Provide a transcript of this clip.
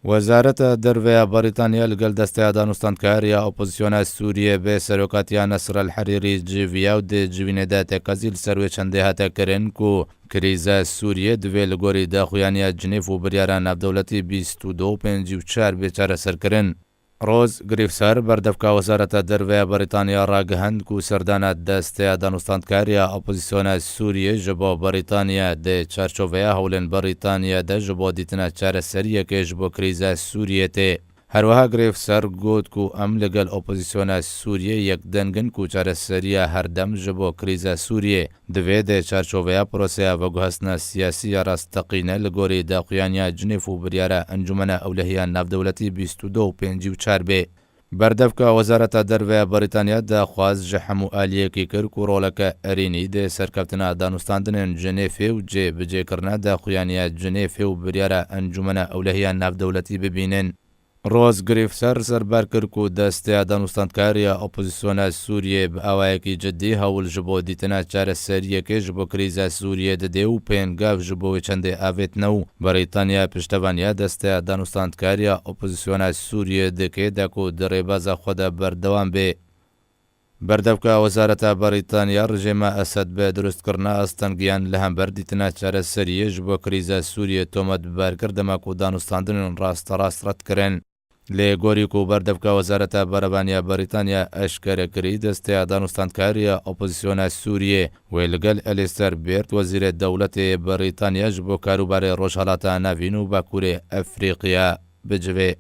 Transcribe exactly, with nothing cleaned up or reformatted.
Wezareta Derve ya Brîtanya li gel Desteya Danûstandkariya Opozisyona Sûriyê bi serokatiya Nesr El Herîrî civiya û di civînê de tekezî li ser wê çendê hate kirin ku krîza Sûriyê divê li gorî daxuyaniya Cinêv û biryara navdewletî bîst û du û pêncî û çar bê çareserkirin. Rose Griffiths, berdevka Wezareta Derve ya Brîtanya ragihand ku serdana Desteya Danûstandkariya Opozisyona Sûriyê ji bo Brîtanya di çarçoveya hewlên Brîtanya de ji bo dîtina çareseriyekê ji bo krîza Sûriyê tê. Her wiha Griffiths got ku em li gel opozisyona Sûriyê yekdeng in ku çareseriya herdem ji bo krîza Sûriyê divê di çarçoveya proseya veguhestina siyasî ya rasteqîne li gorî daxuyaniya Cinêv û biryara Encûmena Ewlehiya Navdewletî bîst û du û pêncî û çar bê. Berdevka Wezareta Derve ya Brîtanya daxwaz ji hemû aliyekî kir ku roleke erênî di serkeftina danûstandinên Cinêfê û cêbicêkirina daxuyaniya Cinêfê û biryara Encûmena Ewlehiya Navdewletî bibînin. Rose Griffiths ser ber kir ku Desteya Danûstandkariya Opozisyona Sûriyê bi awayekî cidî hewl ji bo dîtina çareseriyekê ji bo krîza Sûriyê dide û pêngav ji bo wê çendê avêtine û Brîtanya piştevaniya Desteya Danûstandkariya Opozisyona Sûriyê dike de ku di rêbeza xwe de berdewam bê. Berdevka Wezareta Brîtanya rejîma Esed bi dirustkirina astengiyan li hember dîtina çareseriyê ji bo krîza Sûriyê tomet ber kir, dema ku danûstandinên rasterast red kirin. Lê gorî ku berdevka Wezareta Berevaniya Brîtanya eşkere kirî, Desteya Danûstandkariya Opozisyona Sûriyê wê li gel Alistair Byrd, Wezîrê Dewletê Brîtanya ji bo Karûbarê Rojhelata Navîn û Bakurê Efrîqiya bicivê.